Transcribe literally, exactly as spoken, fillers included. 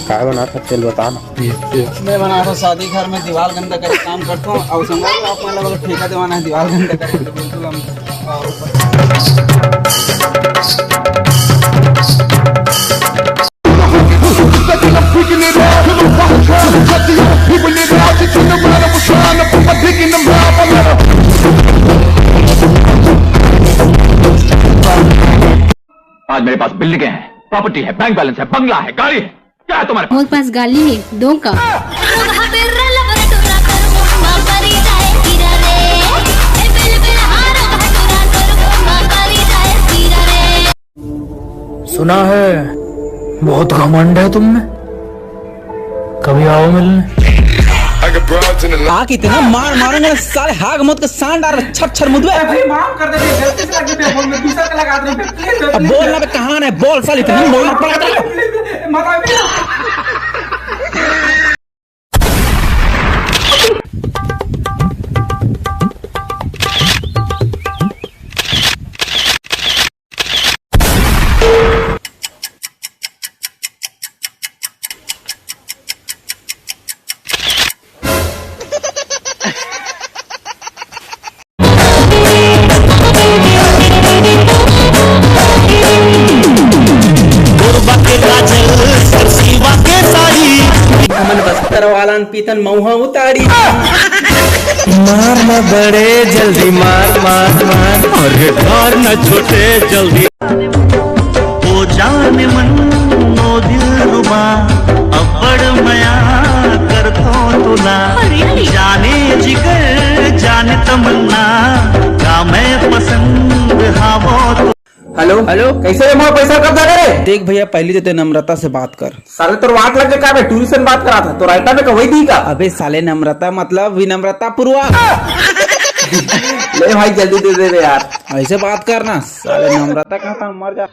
काय बनात हस तेला बता ना। मैं बनात हँव शादी घर में दीवाल गंदा करे काम करत हँव, अउ संगवारी हो आप मन ला अगर ठेका देवाना हे दीवाल गंदा करे तो बिल्कुल हम, अ, ऊपर आज मेरे पास बिल्डिंगें हैं, प्रॉपर्टी है, बैंक बैलेंस है, बंगला है, गाड़ी है, क्या है तुम्हारे पास? मोर पास गाली है, दो का? सुना है बहुत घमंड है तुम में, कभी आओ मिलने। आके इतना मार मारूंगा ना साले, हाग मत के सांड और छर छर मुदवे। अरे माफ कर दे, गलती से लग गई, फोन में दूसरा का लगा दे, please, अब please। बोल ना बे, कहाँ है, बोल साले, इतना मार पड़ा था। Please, मत आ। हमन बस्तर वाला न पीथन मउहा उतारी। मार न बड़े जल्दी, मार, मार, मार। अरे डर न छोटे जल्दी। ओ जाने मन, ओ दिलरुबा, अब्बड़ मया करथों तोला। अरे, अरे। जाने जिगर, जाने तमन्ना, का मैं पसंद हावों तो। Hello, hello. कैसे रे, मोर पैसा कब जागा रे? देख भैया, पहली तो ते नम्रता से बात कर। साले तोर वाट लग के का बे, टूरी से बात करा था, तो रायता में का वही दी का? अबे साले, नम्रता मतलब विनम्रता पूर्वक। ले भाई, जल्दी दे दे बे यार। ऐसे बात करना साले, नम्रता कहाँ था, मर जा।